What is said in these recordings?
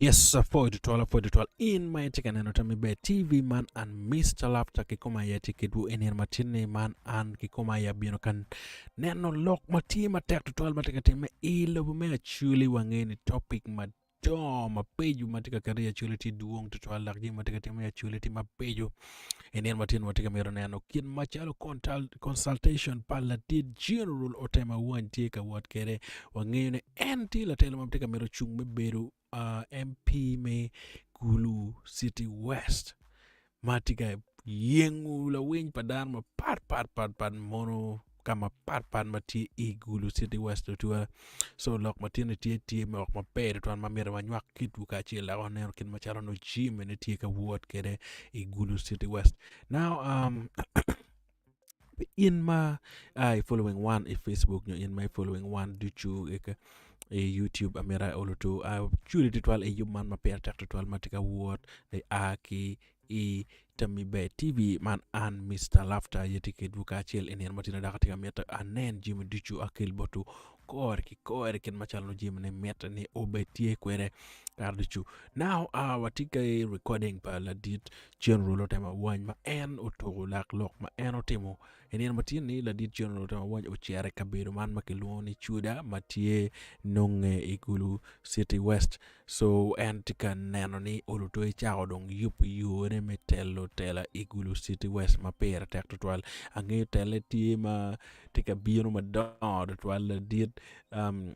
Yes, apwoyo tutwal, apwoyo tutwal. In ma itye ka neno Tammy Bear TV man an Mr. Lapta kikoma aye tye kedwu i nino matin-ni man an kikoma aye abino ka neno lok ma tye matek tutwal ma tye ka timme i lobo me Acholi wange ni topic madongo mabeco ma tye ka kati i Acholi tye dwong tutwal dok jami ma tye ka timme i Acholi tye mabeco. I nino matin watye ka mito neno kit macalo consultation pa ladit General Otema Awany tye ka wot kwede. Wangeyo ni en tye latelo ma tye ka mito cung me bedo uh, MP me Gulu City West ma tye ka yengo lawiny pa dano mapat pat pat pat mono ka mapat pat ma tye i Gulu City West tutwal. So lok ma tye tye tye lok maber tutwal ma myero wanywak kitwu kacel dok waneno kit macalo nongo jami ne tye ka wot kwede i Gulu City West. Now um, in ma uh, i following one i Facebook nyo in ma i following one ducu i, i YouTube amira olutu uh, culi tutwal i yub man ma pire tek tutwal ma tye ka wot i a ki i Tammi Ber TV man an Mister Laughter aye tye kedwu kacel i nino matino dok atye ka mito anen jami ducu akel botwu kore ki kore kit macalo nongo jami ne mitte ni obed tye kwede kare ducu. Now uh, watye ki recording pa ladit General Otema Awany ma en otuko lak lok ma en otimo i nino matino ni ladit General Otema Awany ocito i kabedo man ma kilwongo ni Cuda ma tye nonge i Gulu City West. So en tye ka neno ni Olutoyi cako dong yubo yone me telo tela i Gulu City West ma pire tek tutwal. Angeyo tele tye ma tye ka bino madongo tutwal ladit um,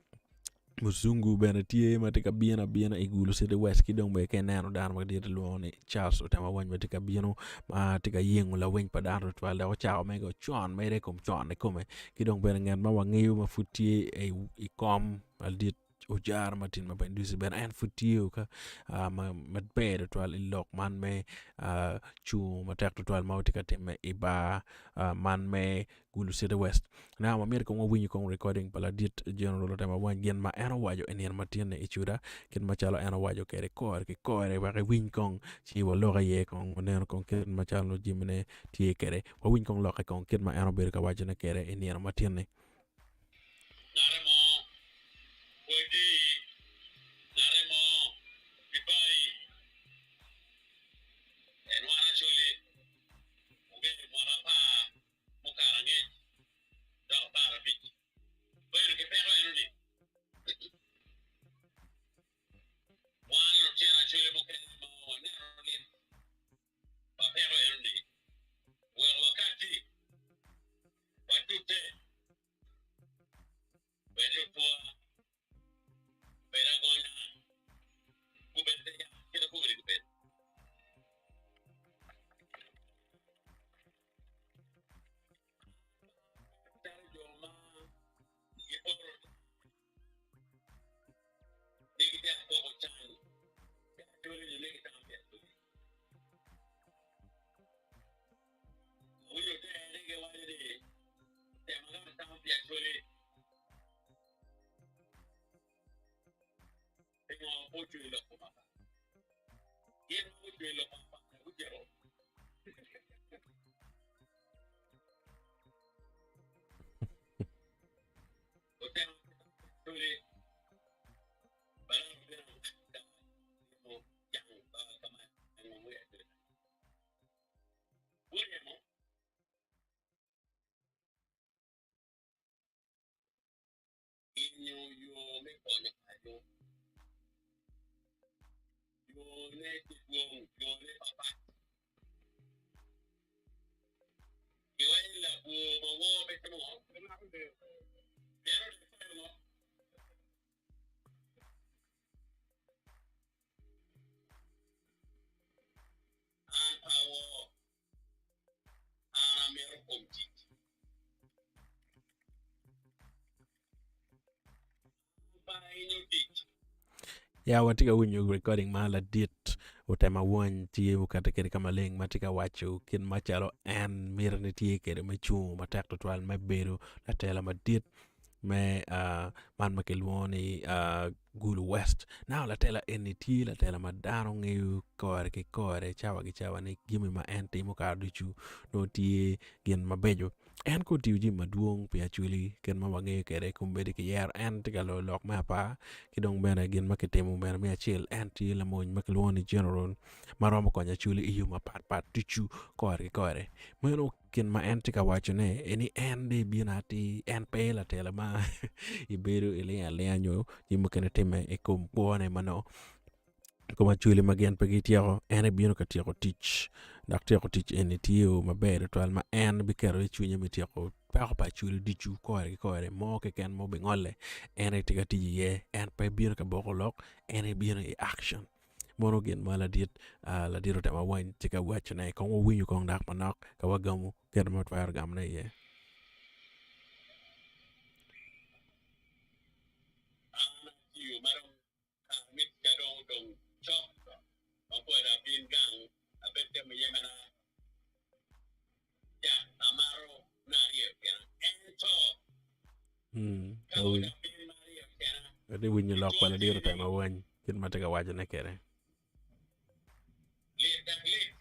Muzungu bene tye ma tye ka bino abina i Gulu City West ki dong bene ka ineno dano madit ilwongo ni Charles Otema Awany bene tye ka bino ma tye ka yengo lawiny pa dano tutwal dok ocako mege con mere i kom con kikome ki dong bene ngat ma wangeyo ma pud tye i kom ladit Ojara Martin Mapenduzi bene en pud tye ka maber tutwal i lok man me cungo matek tutwal ma tye ka timme i bar man me Gulu City West. Now wamyero kong wawinyo kong recording pa ladit General Otema Awany gin ma en owaco i nino matin-ni i Cuda kit macalo en owaco kwede kore ki kore wek iwiny kong ci walok iye kong waneno kong kit macalo jamine tye kwede wawiny kong lokke kong kit ma en obedo ka wacone kwede i nino matin-ni. Ngate mo pwodi, ngate mo bibayi. En wan Acholi obedo mwaka apar mukato angec dok 15. Bedo ki peko eno-ni, wan lutino Acholi mukene ma waneno lit pa peko eno-ni oweko wakatti watute wek lutwa obed agonya, gubed te yat kit ma kobedi gubedo. Calo jo ma giporo ni giteko poko can ki acholi nyo ni gitamo pi acholi. Awinyo ter ni giwaco ni tema ka gitamo pi acholi pingo pe ocweyo lok omaka. Gin ma gucweyo lok omaka gucito. Otemo acholi balak bino ka limo jang ka ma engo i acholi. Guryemo. Yenyo yo me konyo paco. Yone tye dwong, yone papat. Giwaco labwor ma wor pe timo ngo? Mito dong paco ngo? An pe awor. An amito kom tic. An pe ayenyo tic. Ya watye ka winyo recording ma ladit otemo awony tye okate kwede ka maleng ma tye ka waco kit macalo en mitine tye kwede me cungo matek tutwal me bedo latela madit me man ma kilwongo ni Gulu West. Now latela eni tye latela ma dano ngeyo kore ki kore cawa ki cawa ni jami ma en timo kare ducu nongo tye gin mabeco. En kono otiyo jami madwong pi Acholi kit ma wangeyo kwede kombeddi kiyero en tye ka loyo lok me apar ki dong bene gin ma kitimo bene me acel en tye lamony ma kilwongo ni General ma romo konyo Acholi i yo mapatpat ducu kore ki kore. Meno gin ma en tye ka wacone en ni en dong ebino atir en pe latela ma ibedo ilingo alinga nyo jami mukene timme i kom kwone ma nongo i kom acholi ma gin pe gityeko en ebino ka tyeko tic dok tyeko tic eni tye maber tutwal ma en biketo iye cwinye me tyeko peko pa acholi ducu kore ki kore mo keken ma obingole en aye tye ka tic iye en pe bino ka boko lok en ebino i action mono gin ma ladit ladit otemo awany tye ka wacone kong wawinyo kong dok manok ka wagamo kit ma watwero gamone iye. An atiyo ma dong kare me ticca dong odong cok, ma pwod abin gang abed temo yemena cak amato me aryeyo tyena. Ento ka pwod abin ma aryeyo tyena, Atye winyo lok pa ladit otemo awany kit ma tye ka wacone kwede. Lit dok lit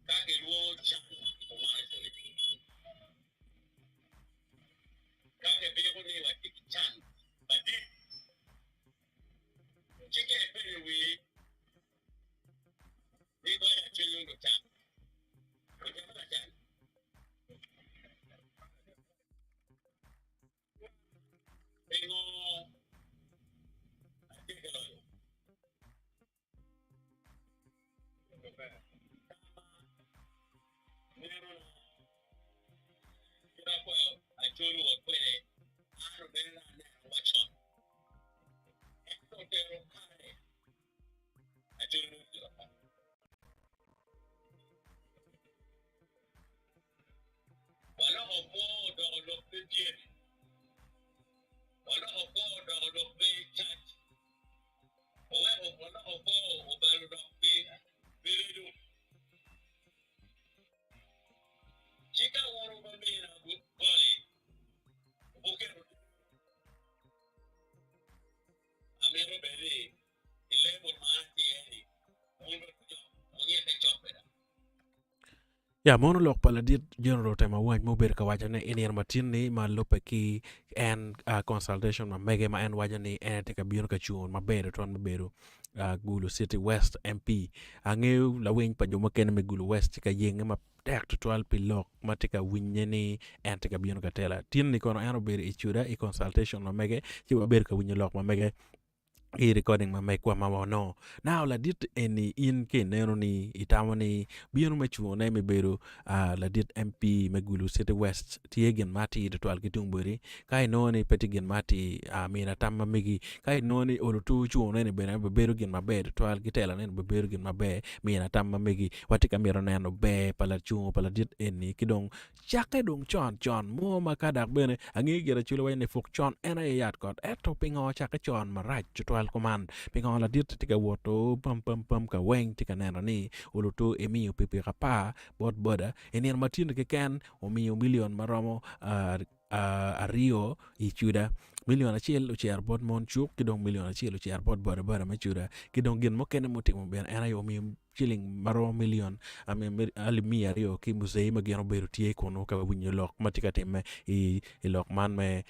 ka gilwongo can omaro coli. Ka gibiko ni watye ki can madit, ci ka ipenyo wii ni kwayo acweyo lucan, ocako lacan. Pingo atye ki lonyo? Tamma, nenona, kit akwayo acolo wa kwede, an obene aneno wa con. Ento otero kare acolo me piro oko. Waloko kwo odoko lok me pyem. Waloko kwo odoko lok me cac. Oweko waloko kwo obedo lok me redo. Ci ka wun wubimina goli, wuketo Amito bed ni i lebel ma an atye iye-ni, wun bene wunyitte cok kweda. Ya mono lok pa ladit General Otema Awany ma obedo ka waco ne i nino matin-ni ma lubbe ki en uh, consultation ma mege ma en waco ni en tye ka bino ka cungo maber tutwal me bedo uh, Gulu City West MP. Angeyo lawiny pa jo mukene me Gulu West tye ka yenge matek tutwal pi lok ma tye ka winye ni en tye ka bino ka tela. Tin-ni kono en obedo i cuda i consultation ma mege ci wabedo ka winyo lok ma mege ki recording ma megwa ma wanongo. Now ladit eni in ka ineno ni itamo ni bino me cungone me bedo uh, ladit MP me Gulu City West tye gin ma atir tutwal ki tung boti. Ka inongo ni pe tye gin ma atir, uh, mina tam ma megi. Ka inongo ni olo tur cungone ni bene bedo gin maber tutwal ki telane ni bedo gin maber, mina tam ma megi. Watye ka mito neno ber pa lacungo pa ladit eni ki dong Cakke dong con con mo ma ka dok bene angeyo gire cwalo waco ni puk con en aye yat kot. Ento pingo cakke con marac tutwal kuman? Pingo ladit tye ka woto pam pam pam ka weng tye ka neno ni oluto emiyo pikipiki apar bot boda i nino ma tye-ni keken omiyo milion ma romo aryo i cuda. Milion acel ocito bot mon cuk ki dong milion acel ocito bot boda boda me cuda ki dong gin mukene mutimo bene en aye omiyo ciling ma romo milion alip 200 ki muzei ma gin obedo tye kunu ka winyo lok ma tye ka timme i lok man me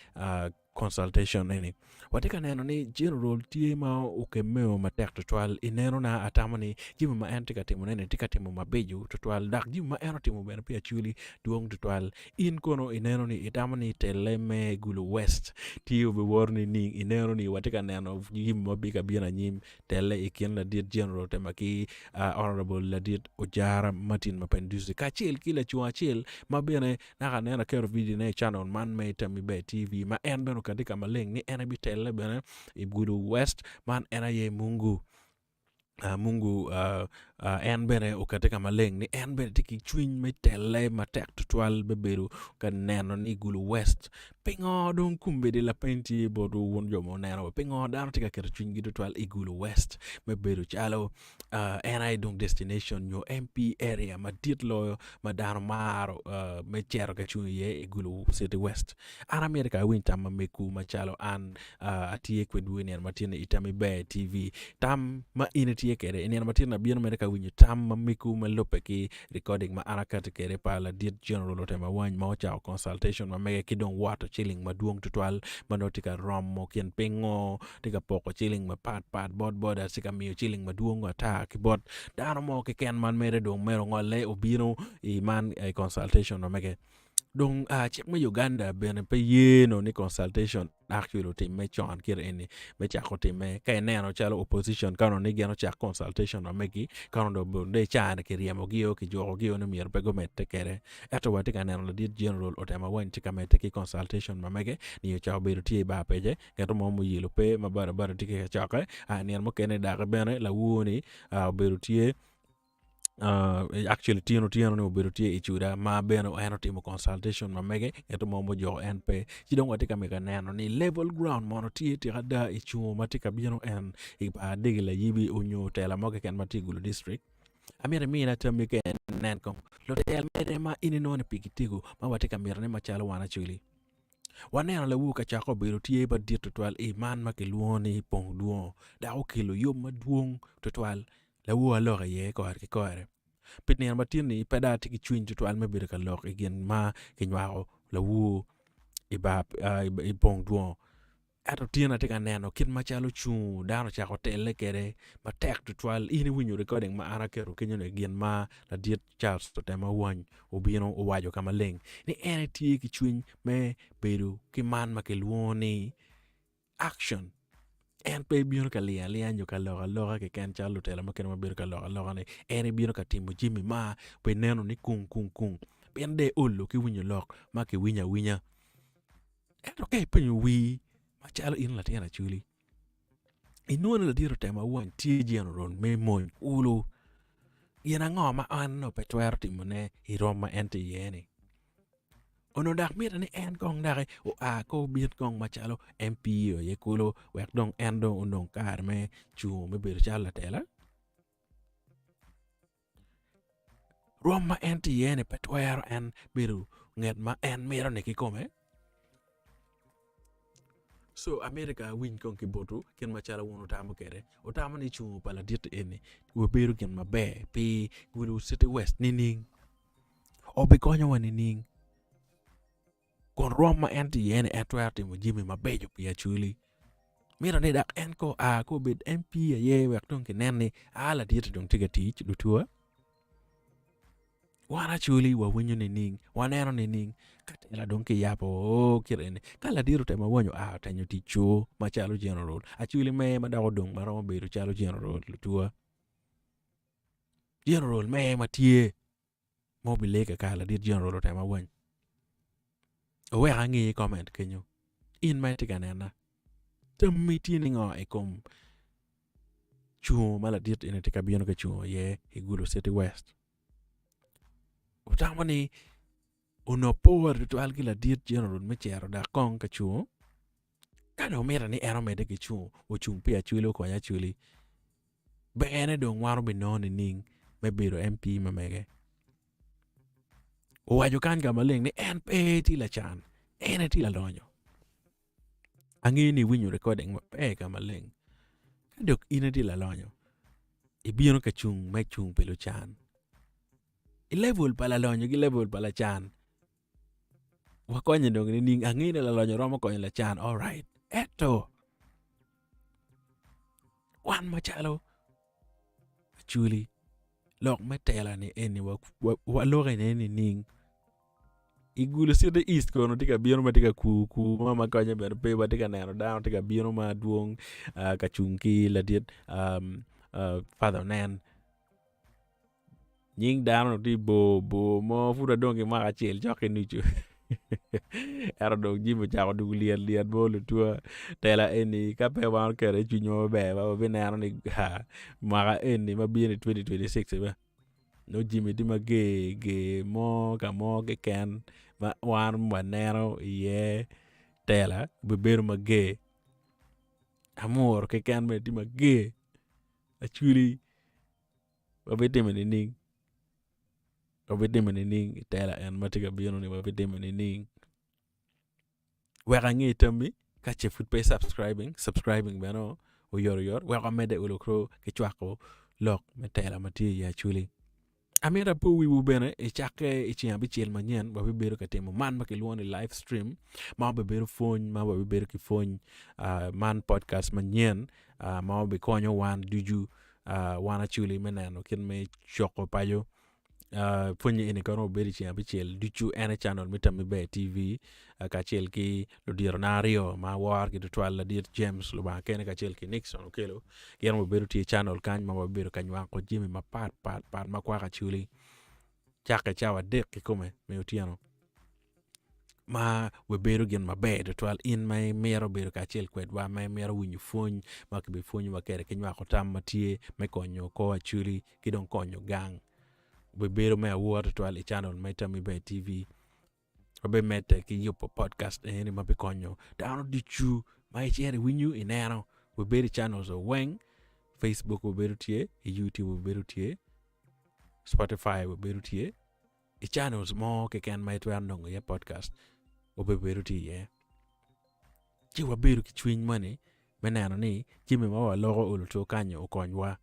consultation eni. Watye ka neno ni General tye ma okemme matek tutwal i nenona atamo ni jami ma en tye ka timone ni tye ka timo mabeco tutwal dok jami ma en otimo bene pi Acholi dwong tutwal. In kono ineno ni itamo ni telle me Gulu West tye obiwoto nining? Ineno ni watye ka neno jami ma bika bino anyim telle i kin ladit General Otema ki Honourable ladit Ojara Martin Mapenduzi kacel ki lacung acel ma bene naka aneno aketo video ne i channel man me Tammi Ber TV ma en bene okati ka maleng ni en ebitelle bene i Gulu West man en aye Mungu Mungu en bene okati ka maleng ni en bene tye ki cwiny me telle matek tutwal me bedo ka neno ni Gulu West. Pingo dong kombeddi lapeny tye botwu wun jo ma wuneno wa? Pingo dano tye ka keto cwinygi tutwal i Gulu West me bedo calo uh, en aye dong destination nyo MP area madit loyo ma dano maro uh, me cito ka cung iye i Gulu City West? An amito ka awiny tam ma megwu macalo an uh, atye kwedwu i nino ma tye-ni i Tammi Ber TV. Tam ma in itye kwede i nino ma tye-ni abino mere ka winyo tam ma megwu ma lubbe ki recording ma an akati kwede pa ladit General Otema Wany ma ocako consultation ma mege ki dong woto ciling madwong tutwal ma nongo tye ka romo kin pingo tye ka poko ciling mapat pat bot boda tye ka miyo ciling madwong ata ki bot dano mo keken man mere dong mere ongolle obino i man i consultation ma mege. Dong uh, cik me Uganda bene pe ye no ni consultation actually otimme con kite eni me cako timme ka ineno calo opposition ka onongo ni gin ocak consultation ma megi ka onongo dong dong icane kiryemogi o kijukogi o ni myero pe gumedde kwede ento watye ka neno ladit general Otema Wany tye ka medde ki consultation ma mege ni ocako bedo tye i bar pece ngeto mo muyelo pe ma badabada tye ki kacokke nino mukene daki bene lawur ni obedo tye Actually otyeno otyeno ni obedo tye i cuda ma bene en otimo consultation ma mege ento mo mujuko en pe ci dong watye ka mito neno ni level ground mono tye tika ada i cungo ma tye ka bino en i bar dege layibi onyo tela mo keken ma tye i Gulu district amito imina tammi ka inen kong lutel mede ma in inongo ni pigi tego ma watye ka mito ne macalo wan acholi. Waneno lawu kacokke obedo tye madit tutwal i man ma kilwongo ni pong dwongo dok okelo yom madwong tutwal Lawor aloko iye kore ki kore. Pi nino ma tin-ni pe dong atye ki cwiny tutwal me bedo ka lok i gin ma kinywako lawor i bar i bong dwongo. Ento tin atye ka neno kit macalo cungo dano ocako telle kwede matek tutwal. In iwinyo recording ma an aketo kenyo-ni gin ma ladit Charles Otema Owany obino owaco ka maleng ni en etye ki cwiny me bedo ki man ma kilwongo ni action. En pe ebino ka lingo alinga nyo ka lok aloka keken calo lutela mukene ma bedo ka lok aloka ni en ebino ka timo jami ma pe neno ni kung kung kung pien dong eolo ki winyo lok ma kiwinyo awinya. Ento ka ipenyo wii macalo in latin acholi inwongo ni ladit otemo awany tye general me mony kulu gin ango ma en onongo pe twero timone i rom ma en tye iye ni? Onongo dok mitte ni en kong doki oa ka obin kong macalo MP aye kulu wek dong en dong onong kare me cungo me bedo calo latela. Rwom ma en tye iye-ni pe twero en bedo nget ma en mito-ni kikome. So amito ka awiny kong ki botwu kit macalo wun wutamo kwede. Wutamo ni cungo pa ladit eni wabedo gin maber pi Gulu City West nining? Obikonyowa nining? Kun rwom ma en tye iye-ni en twero timo jami mabeco pi Acholi. Mito ni dok en ka oa ka obed MP aye wek dong kinen ni a ladit-ti dong tye ka tic lutwa. Wan Acholi wawinyo nining? Waneno nining? Ka tela dong kiyabo oo kit eni. Ka ladit otemo awonyo oa otenyo tic co macalo general, Acholi me ma dok odong ma romo bedo calo general lutwa. General me ma tye ma obile kakare ladit general otemo awany. Owek ange i comment kenyo. In ma itye ka nena, tammi tye ni ngo i kom cungo ma ladit eni tye ka bino ka cungo iye i Gulu City West. Otamo ni onongo pore tutwal ki ladit general me cito dok kong ka cungo. Ka dong mitte ni en omedde ki cungo, ocung pi Acholi okony Acholi. Berne dong wan obinongo nining me bedo MP ma mege? Owaco kany ka maleng ni en pe tye lacan, en aye tye lalonyo. Angeyo ni iwinyo recording maber ka maleng. Ka dok in itye lalonyo, ibino ka cung me cung pi lucan. I level pa lalonyo ki level pa lacan, wakonye dong nining? Angeyo ni lalonyo romo konyo lacan, alright. Ento, wan macalo Acholi, lok me tela-ni eni waloko iye nining? I Gulu City East kono tye ka bino ma tye ka kur kur mo ma konye bene pe watye ka neno dano tye ka bino madwong ka cung ki ladit Father Onen. Nying dano-nu tye bor bor mo pud wadong ki mwaka acel cok ki nucu ento dong jami ocako dwogo lyet lyet mo lutwa tela eni ka pe wan oketo i cwinywa maber wabineno ni mwaka eni ma bino i 2026 bene nongo jami tye mager ger mo ka mo keken ma wan waneno iye. tela obibedo mager. Amuru keken bene tye mager. Acholi wabitimo nining? Wabitimo nining i tela en ma tye ka bino-ni wabitimo nining? Wek ange tammi ka ce pud pe i subscribing, subscribing bene oyotoyot wek wamedde olokro ki cwako lok me tela ma tye i Acholi. Amito apo wiwu bene i cakke i ceng abicel manyen wabibedo ka timo man ma kilwongo ni live stream ma obibedo pwony ma wabibedo ki pwony uh, man podcast manyen uh, ma obikonyo wan ducu uh, wan Acholi me neno kit me coko paco Uh, pwonye eni kono obedo i ceng abicel ducu en i channel me Tammi Ber TV uh, kacel ki luditona aryo ma aworogi tutwal ladit James Lubanga kene kacel ki Nixon Okello gin wabedo tye i channel kany ma wabedo ka nywako jami mapat pat pat ma kwako Acholi cakke cawa adek kikome me otyeno ma wabedo gin maber tutwal in ma imito bedo kacel kwedwa ma imito winyo pwony ma kibipwonyowa kwede ki nywako tam ma tye me konyo kor Acholi ki dong konyo gang obibedo me awor tutwal i channel me Tammy Ber TV. Wabimedde ki yubo podcast eni ma bikonyo dano ducu ma icito iwinyo ineno. Wabedo i channels weng, Facebook wabedo tye, i YouTube wabedo tye, Spotify wabedo tye, i channels mo keken ma itwero nongo iye podcast obibedo tye iye. Ci wabedo ki cwiny moni me neno ni jami ma waloko oluto kanyo okonywa.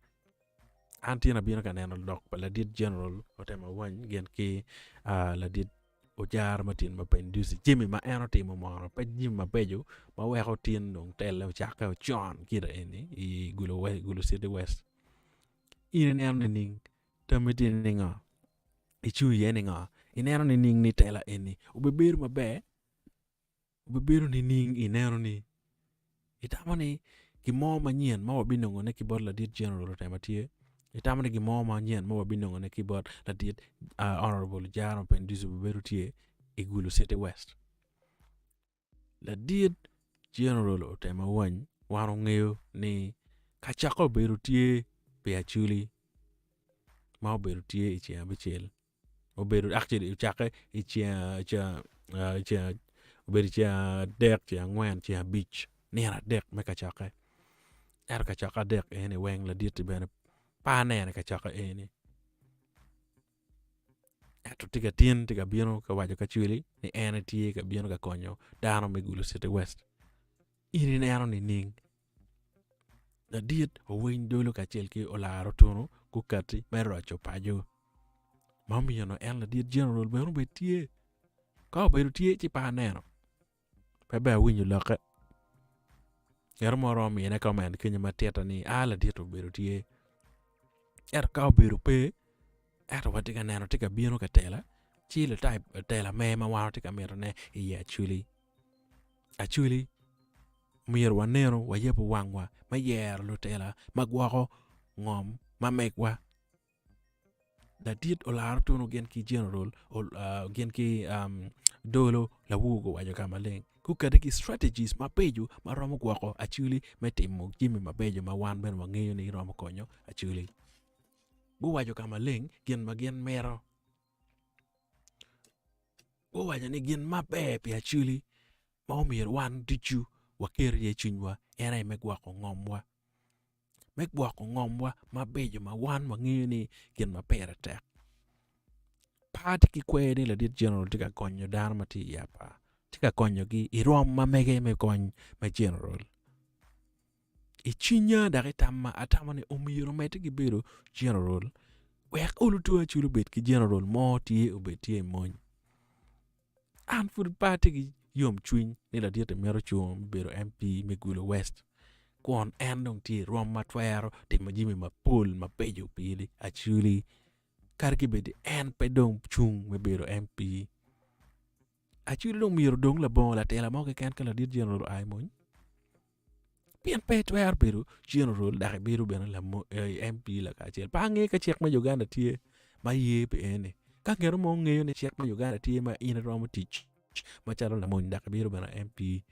An tyen abino ka neno lok pa ladit General Otema Wany gin ki uh, ladit Ojara ma tyen ma Pendusi jami ma en otimo mono pe jami mabeco ma weko tin dong telle ocakke ocon kite eni i Gulu, Gulu City West. In ineno nining? Tammi tye ningo? Icung iye ningo? Ineno nining ni tela eni obibedo maber? Obibedo nining ineno ni itamo ni gin mo manyen ma wabinongone ki bot ladit General Otema tye? Itamo ni gin mo manyen ma wabinongone ki bot ladit uh, Honorable Jaro Pendizu obibedo tye i Gulu City West? Ladit General Otema Wany wan ongeyo ni kacokke obedo tye pi Acholi ma obedo tye i ceng abicel obedo actually ocakke i ceng ceng obedo ceng adek ceng angwen ceng abic nino adek me kacokke ento kacokke adek eni weng ladit-ti bene pe anene i kacokke eni ento tye ka tin tye ka bino ka waco ki Acholi ni en etye ka bino ka konyo dano me Gulu City West in ineno nining? Ladit owiny dolo kacel ki olaro tunu gukati me roco paco ma omiyo nongo en ladit general bene obed tye ka obedo tye ci pe aneno pe bene awinyo lokke ngat mo romo mine comment kenyo ma tita ni a ladit obedo tye ento ka obedo pe ento watye ka neno tye ka bino ka tela ci latela me ma wan watye ka mitone i Acholi. Acholi myero wanenu wayabo wangwa me yero lutela ma gwoko ngom ma megwa. Ladit olaro tunu gin ki general gin ki dolo lawur guwaco ka maleng gukati ki strategies mabeco ma romo gwoko Acholi me timo jami mabeco ma wan bene wangeyo ni romo konyo Acholi. Guwaco ka maleng gin ma gin mito. Guwaco ni gin maber pi Acholi ma omyero wan ducu waket iye cwinywa en aye me gwoko ngomwa. Me gwoko ngomwa mabeco ma wan wangeyo ni gin ma pire tek. Pe atye ki kwer ni ladit general tye ka konyo dano ma tye i apar tye ka konyogi i rwom ma mege me kony me general. I cwinya dok i tamma atamo ni omyero omedde ki bedo general wek olu two acol obed ki general mo tye obed tye i mony. An pud pe atye ki yomcwiny ni ladit-ti mito cung me bedo MP me Gulu West kun en dong tye i rwom ma twero timo jami mapol mabeco pi Acholi kadi ki bed en pe dong cung me bedo MP. Acholi dong myero odong labongo latela mo keken ka ladit general oa i mony. Pien pe itwero bedo general dok ibedo bene MP lakacel. Pe angeyo ka cik me Uganda tye ma ye pi eni. Ka ngat mo ngeyo ni cik me Uganda tye ma in iromo tic macalo lamony dok ibedo bene MP,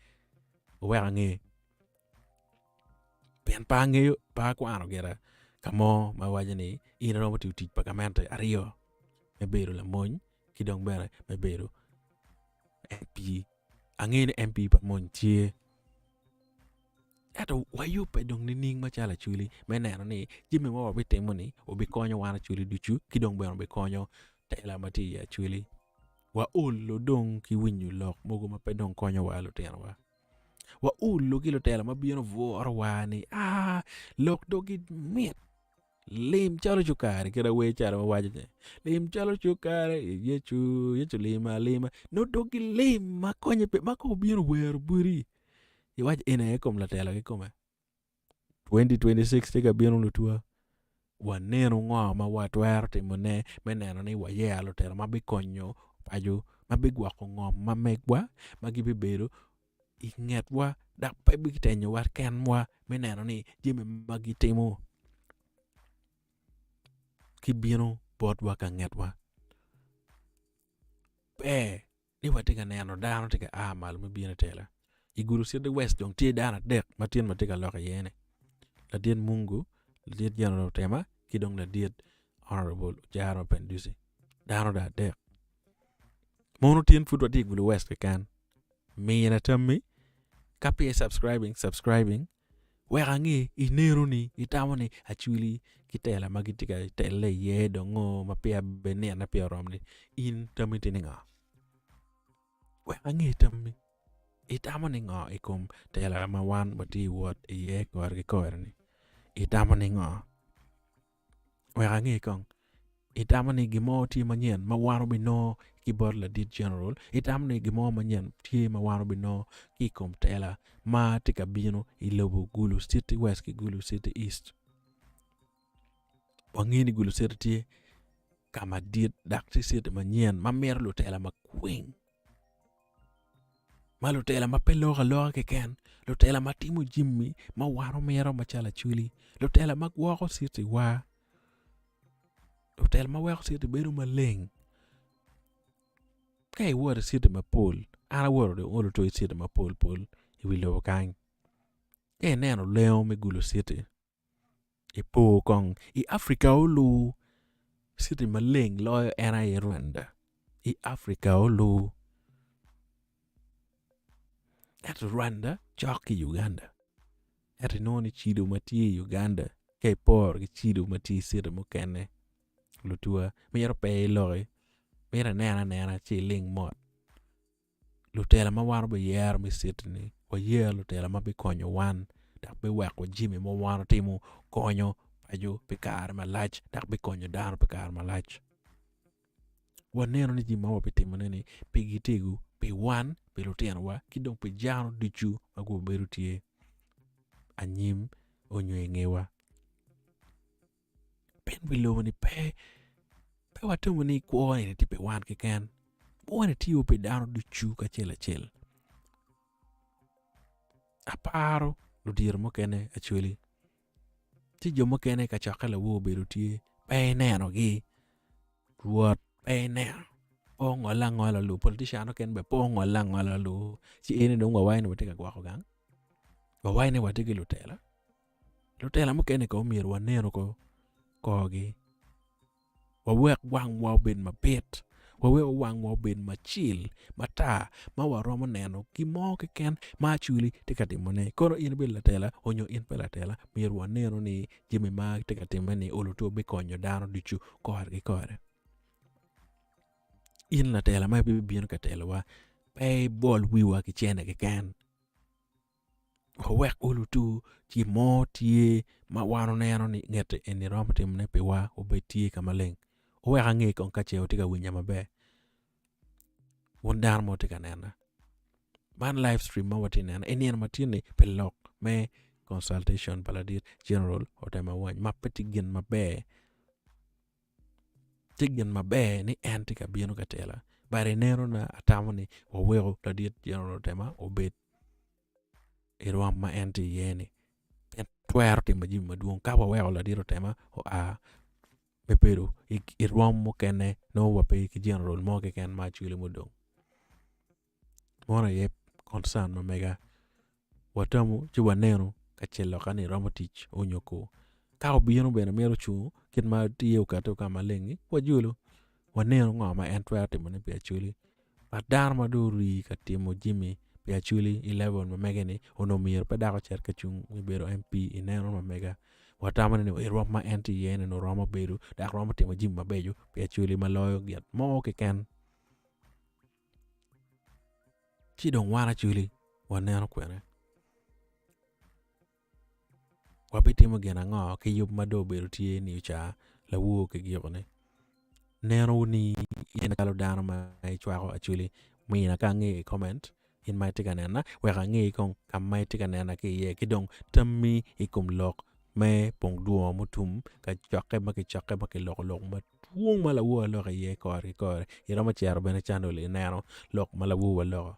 wuwek ange. Pien pe angeyo, pe akwano gira ka mo ma waco ni in iromo tiyo tic pa gamente aryo me bedo lamony ki dong bene me bedo MP. Angeyo ni MP pa mony tye. Ento wayubbe dong nining macalo Acholi me neno ni jami ma wabitimo-ni obikonyo wan Acholi ducu ki dong bene obikonyo tela ma tye i Acholi. Waolo dong ki winyo lok mogo ma pe dong konyowa lutinowa. Waolo ki lutela ma bino bwurowa ni aa lok dogi mit lim calo cukari kit awer calo ma waco ni lim calo cukari Yecu Yecu lim alima nongo dogi lim ma konye pe ma ka obino owero boti iwaco eni aye kom latela kikome. 2026 tye ka bino lutwa wanenu ngo ma watwero timone me neno ni wayero lutela ma bikonyo paco ma bigwoko ngom ma megwa ma gibibedo i ngetwa dok pe bitenyowa kenwa me neno ni jami ma gitimo gibino botwa ka ngetwa. Ber ni watye ka neno dano tye ka a malo me bino i tela. I gudo City West dong tye dano adek ma tye ma tye ka lok iye-ni, ladit Mungu, ladit General Otema ki dong ladit Honorable Ojara Mapenduzi. Dano dong adek. Mono tin pud watye i gudo West keken. Mina tammi ka pe i subscribing, subscribing wek ange inenoni itamo ni acwili ki tela ma gitye ka telle iye dong ngo ma peya bene nine peya oromo ni in tammi tye ni ngo? Wek ange tammi itamo ni ngo i kom tela ma wan watye ka wot iye kore ki kore ni itamo ni ngo? Wek ange kong, itamo ni gin mo tye manyen ma wan obinongo ki bot ladit general? Itamo ni gin mo manyen tye ma wan obinongo ki i kom tela ma tye ka bino i lobo Gulu City West ki Gulu City East? Wangeyo ni Gulu City tye ka madit dok tye city manyen ma mito lutela makwing. Ma lutela ma pe loko aloka keken lutela ma timo jami ma wan omito macalo acholi lutela ma gwoko citiwa lutela ma weko citi bedo maleng ka iwoto i citi mapol an awoto dong olo to i citi mapol pol i wi lobo kany ka ineno lengo me Gulu citi I po kong i Africa olu citi maleng loyo en aye Rwanda i Africa olu ento Rwanda cok ki Uganda ento inongo ni cido ma tye i Uganda ka iporo ki cido ma tye i citi mukene lutuwa myero pe iloki myero inen anena ci iling mot. Lutela ma wan wabiyero me citi-ni wayer lutela ma bikonyo wan dok biweko jami ma wan watimo konyo paco pi kare malac dok bikonyo dano pi kare malac. Waneno ni jami ma wabitimone-ni pigi tego pi wan, pi lutinowa ki dong pi dano ducu ma gubedo tye anyim onyo i ngewa. Pien wi lobo-ni pe, pe watimo ni kwo eni tye pi wan keken, kwo eni tye pi dano ducu kacel acel. Aparo ludito mukene actually ci jo mukene kacokke lawor obedo tye pe inenogi Rwot pe ineno pe ongole angola lu politician mukene bene pe ongole angola lu ci eni dong wawaco ni watye ka gwoko gang wawaco ni watye ki lutela. Lutela mukene kono myero wanenu korgi wawek wangwa obed mabit wawek wangwa obed macil matar ma waromo neno gin mo keken ma Acholi tye ka timone kono in ibedo latela nyo in pe latela myero wanenu ni jami ma tye ka timme-ni olo to bikonyo dano ducu kore ki kore. In latela ma ibibino ka telowa pe ibol wiwa ki cene keken. Wawek olutu ci mo tye ma wan oneno ni ngete eni romo timone piwa obed tye ka maleng. Wuwek ange kong ka ce wutye ka winya maber. Wun dano ma wutye ka nena. Man live stream ma watye ka neno i nino ma tye-ni pi lok me consultation pa ladit General Otema Awany ma pe tye gin maber. Tye gin maber ni en tye ka bino ka tela but inenona atamo ni waweko ladit General Otema obed i rwom ma en tye iye ni en twero timo jami madwong ka waweko ladit Otema oa me bedo i rwom mukene nongo wape ki General mo keken ma acwele mudong. Mono aye concern ma mega watamu ci wanenu ka ce loka ni romo tic onyo ko. Ka obino bene mito cungo kit ma tye okati ka maleng-ngi wajolo wanenu ngo ma en twero timone pi Acholi. But dano ma dong ori ka timo jami. pi Acholi i level ma mege-ni onongo myero pe dok ocit ka cung me bedo MP i neno ma mega. Watamo ni i rwom ma en tye iye-ni onongo romo bedo dok romo timo jami mabeco pi Acholi ma loyo gin mo keken. Ci dong wan Acholi waneno kwene? Wabitimo gin ango ki yub ma dong obedo tye nio ca lawor ki giko-ni? Neno ni in macalo dano ma icwako Acholi mina ka ange i comment in ma itye ka nena wek ange kong ka ma itye ka nena ki iye ki dong tammi i kom lok me pong dwongo mutum ka cokke ma kicokke ma kiloko lok madwong ma lawor aloko iye kore ki kore iromo cito bene i candle ineno lok ma lawor waloko.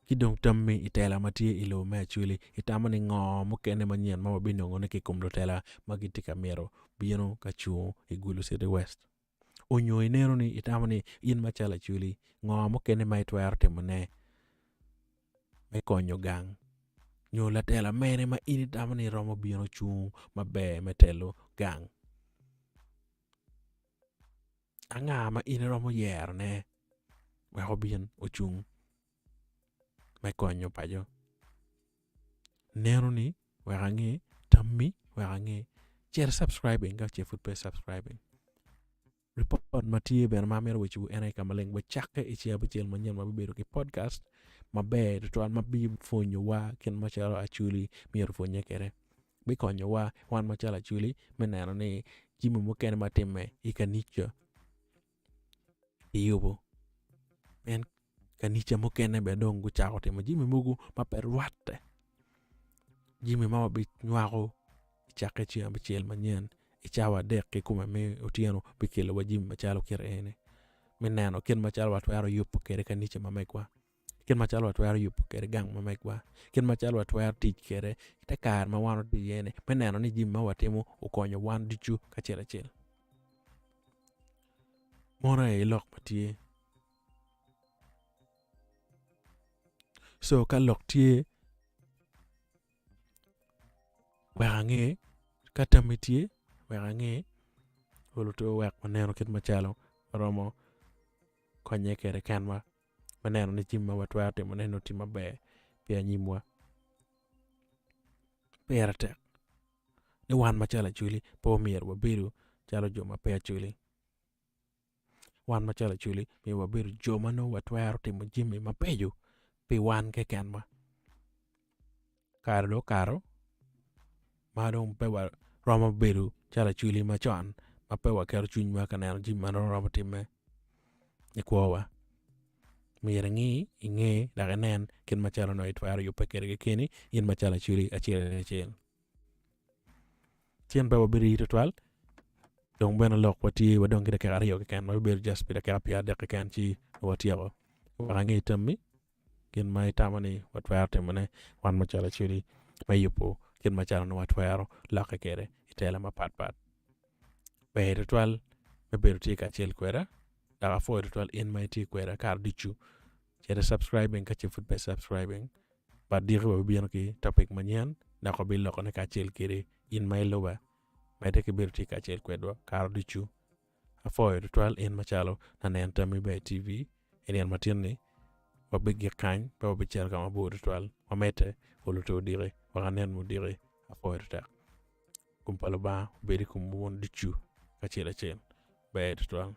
Ki dong tammi i tela ma tye i lobo me Acholi, itamo ni ngo mukene manyen ma wabinongone ki i kom lutela ma gitye ka mito bino ka cungo i Gulu City West? Onyo ineno ni itamo ni in macalo Acholi, ngo mukene ma itwero timone me konyo gang? Nyo latela mene ma in itamo ni romo bino cungo maber me telo gang? Anga ma in iromo yerone wek obin ocung me konyo paco? Nenoni wek ange, tammi wek ange, cit i subscribing ka ce pud pe i subscribing. Ripot ma tye bene ma amito wecciwu en aye ka maleng wacakke i ceng abicel manyen ma bibedo ki podcast maber tutwal ma bipwonyowa kit macalo Acholi myero opwonye kwede. Bikonyowa wan macalo Acholi me neno ni jami mukene ma timme i kanica kiyubo pien kanica mukene bene dong gucako timo jami mogo ma pe rwatte jami ma wabinywako i cakke ceng abicel manyen i cawa adek kikome me otyeno bikelo wa jami macalo kit eni me neno kit macalo watwero yubo kwede kanica ma megwa. Kit macalo watwero yubo kwede gang ma megwa, kit macalo watwero tic kwede i te kare ma wan watye iye-ni me neno ni jami ma watimo okonyo wan ducu kacel acel. Mono aye lok ma tye. So ka lok tye wek ange, ka tammi tye wek ange, olo to wek waneno kit macalo waromo konye kwede kenwa. me neno ni jami ma watwero timone nongo tye maber pi anyimwa. Pire tek ni wan macalo acholi pe omyero wabedo calo jo ma pe acholi. Wan macalo acholi myero wabedo jo ma nongo watwero timo jami mabeco pi wan kekenwa. Kare dong okato ma dong pe waromo bedo calo acholi macon ma pe waketo cwinywa ka neno jami ma romo timme i kwowa. Myero ingi, inge dok inen kit macalo onongo itwero yubbe kwede kekeni in macalo acholi acel acel. Cen pe wabirii tutwal dong bene lok watye wadong ki dakika aryo keken ma bibedo just pi dakika pyeradek keken ci watyeko. Wek ange tammi gin ma itamo ni watwero timone wan macalo acholi me yubo kit macalo nongo watwero lokke kwede i tela mapatpat. Ber tutwal me bedo tye kacel kweda dok apwoyo tutwal in ma itye kweda kare ducu. Cit i subscribing ka ce pud pe subscribing but diki wabibino ki topic manyen dok wabilokone kacel kwedi in ma iluba medde ki bedo tye kacel kwedwa kare ducu. Apwoyo tutwal in macalo lanen Tammi Ber TV i nino matin-ni wabigik kany pe wabicito ka mabor tutwal wamedde oluto odiki wek anen odiki apwoyo tetek. Gum pa Lubanga obed i komwu wun ducu kacel acel. Ber tutwal.